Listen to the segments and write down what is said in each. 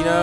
na.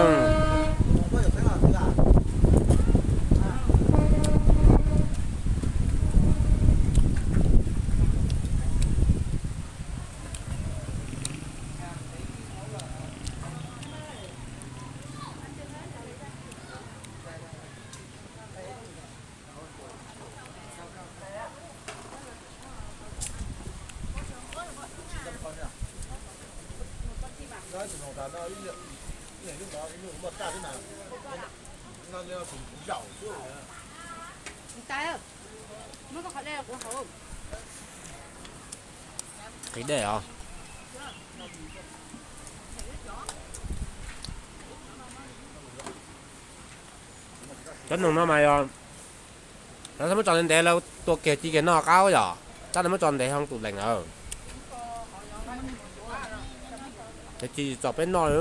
Qhib dej os. Cov noog no mas yog lawv txhob muab tso ntev ntev, lawv tua kiag ci kiag noj qab yom, tab lawv muab tso ntev hoo tus lees os. Ces ci txom peb noj.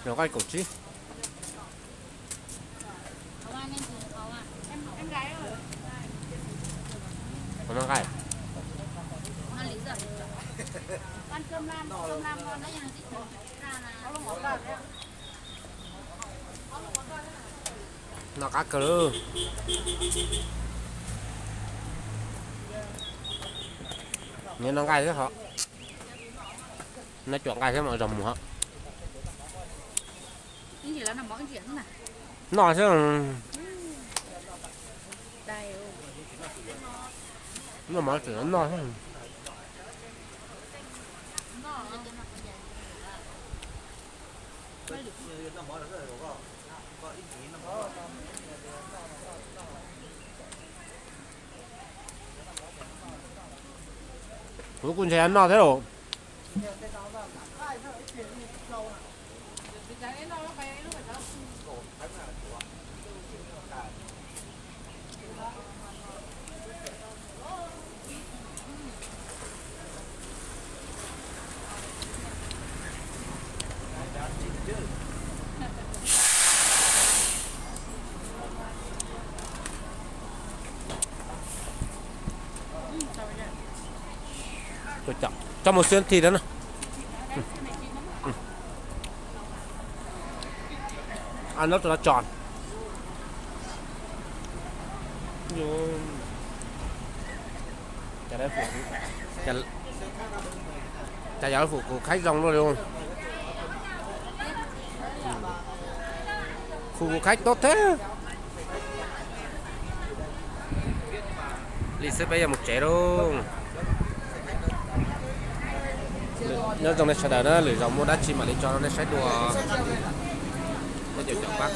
Nqaij kaum tsib. Nqaij. Noj qab kawg lawm. Nyob noj nqaij thiab ho. Noj cuam nqaij thiab mas zog mus ho. Noj xwb. Noj mov tseem noj xwb. Kuv kuj ntshe noj thiab los. Coj mus xwb thiab na. Nyob rau no tso. Cas yog fum kuv khaib zoo luaj li. Fum kuv khaib tob thiab. Li xwb peb yuav mus tsev lauj. Nyob zoo nej sawv daws na, lwm zaus muaj dab tsi mam li tso rau nej saib dua. Peb caum caum pab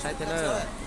saib thiab na.